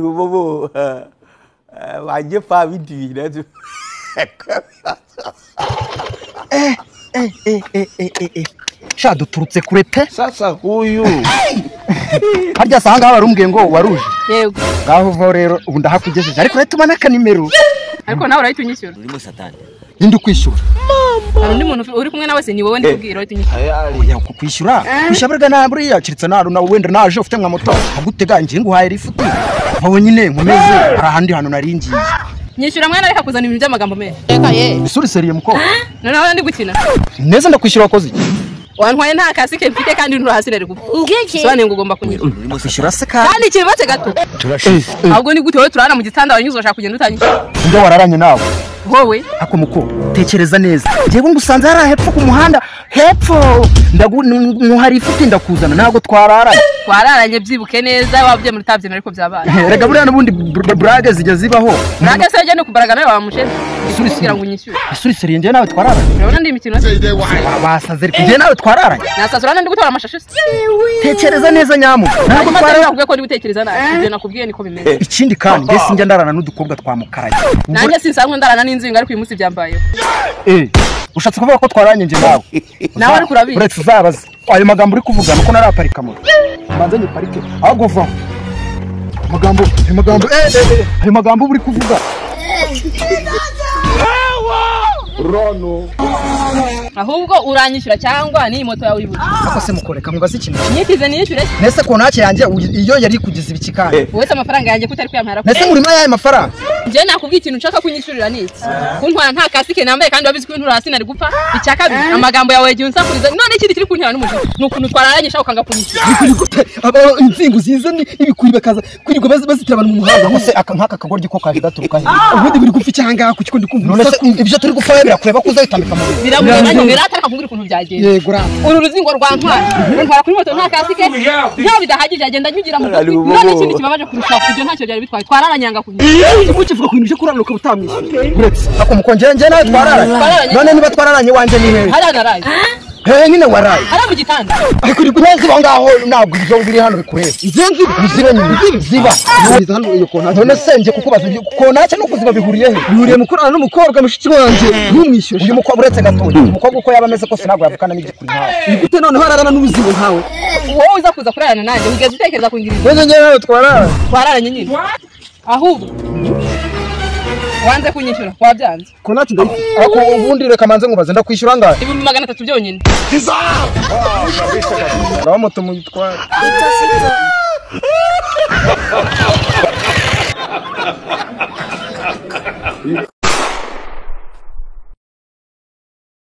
Bobo, sha duturutse kure pe. Sasa huyu harya sanga barumbwiye ngo waruje. Yego. Ngaho uva rero ubu ndahakugejeje ariko rero tubana akanimero. Ariko nawe urahita unyishyura. Urimo satani. Ninde ukwishyura? Mama. Undi muntu uri kumwe nawe se ni wowe ndikubwira urahita unyishyura. Oya kukwishyura. Kwishyura na buriya kiritse na wenda naje ufite nka moto agutega ngiye nguhaye lifuti. Wowe nyine nkomeze hari ahandi hantu naringiye. Nyishyura mwana reka kuzana ibintu by'amagambo menshi. Reka ye. Isuri seriye mukobwa. Noneho ndi gukina. Neza ndakwishyura wakoze iki? Wantwaye nta kasike mfite kandi nturi hasi nari gupfa. Sobaneye ngo ugomba kunyishyura. Kwishyura se kandi. Kandi ikibatse gato. Turashize. Ahubwo ni gute wowe turarana mu gitanda wanyuze urashaka kugenda utanyishyura. Nde wararanye nawe? Wowe. Ako muko tekereza neza. Ngiye ngusanze hari hepfo ku muhanda hepfo ndaguhari ifuti ndakuzana ntabwo twararanye. Twararanye byibuke neza wabyemera utabyemera ariko byabaye. Rega buriya n'ubundi brage zijya zibaho. Brage se ujya no kubaraga nawe wamushe. Kugira ngo unyishyure. Isuri seriye ngiye nawe twararanye. Urabona ndi imikino se. Basaze ariko ngiye nawe twararanye. Nasaze urabona ndi gutora amashashi se. Tekereza neza nyamu. Ntabwo twararanye. Nakubwiye ko ndi gutekereza nabi. Ibyo nakubwiye niko bimeze. Ikindi kandi nge sinjya ndarana n'udukobwa twamukaraye. Nanjye sinsanzwe ndarana n'inzinga ariko uyu munsi byambayeho. Ushatse kuvuga ko twararanye nge nawe. Nawe ariko urabizi. Uretse uzabaza. Ayo magambo uri kuvuga nuko naraparika moto. Mbanze nyiparike. Ahubwo va. Magambo, ayo magambo ayo magambo uri kuvuga. Rono. Ahubwo uranyishyura cyangwa ni moto yawe ibuze. Ako se mukoreka mubaze ikintu. Nyitize niyishyure. Nese ko ntacyo yanjye iyo yari kugiza ibiki kandi. Wowe amafaranga yanjye kutari kuyamara. Nese muri mayaye mafaranga. Nje nakubwiye ikintu nshaka kunyishyurira ni iki. Kuntwara nta kasike nambaye kandi wabizi ko intura hasi nari gupfa. Icya kabiri amagambo yawe yagiye unsakuriza. None ikindi kiri kuntera n'umujinya. Nukuntu twararanye shaka ukanga kunyishyura. Bikuri gute? Aba inzingo ziza ni ibikuri bakaza kwirirwa bazitira abantu mu muhanda. Hose aka nkaka kagoryi ko kaje gaturuka he. Ubundi biri gupfa icyanga ku kiko ndikumva. None se ibyo turi gupfa birakureba kuza bitambika mu biro. Biramureba birataka kumbwira ukuntu byagenze. Yego ra. Uru ruzingo rwantwara. Rwantwara kuri moto nta kasike. Nta bidahagije agenda nyugira mu gutwi. None ikindi kibabaje kurushaho ibyo ntacyo byari bitwaye. Twararanyanga kunyishyura. Ukivuga ku bintu byo kuraranuka utamwishyura. Uretse ako mukongera nge nawe twararanye. None niba twararanye wanje ni hehe? Harararaye. Hehe nyine waraye. Ara mu gitanda. Ariko uri kunezi bangaho ntabwo ibyo biri hano bikureba. Nzenzi uzibe nyine ziba. Ziba hano iyo konta. None se nje kukubaza konta no kuziba bihuriye he? Bihuriye mu kurana n'umukobwa mushiki wanjye ntumwishyure. Uyu mukobwa uretse gatoya. Umukobwa uko yaba ameze kose ntabwo yavukana n'igikuri nkawe. Ni gute noneho ararana n'ubuzibo nkawe? Wowe uza kuza kurarana nanjye wigeze utekereza kungiriza. None nge nawe twararanye. Twararanye nyine. Ahubwo wanze kunyishyura wabyanze. Ko ntacyo ndayifite. Ariko ubundi reka manze nkubaze ndakwishyura angahe? 300,000 byonyine. Ngaho moto muyitware.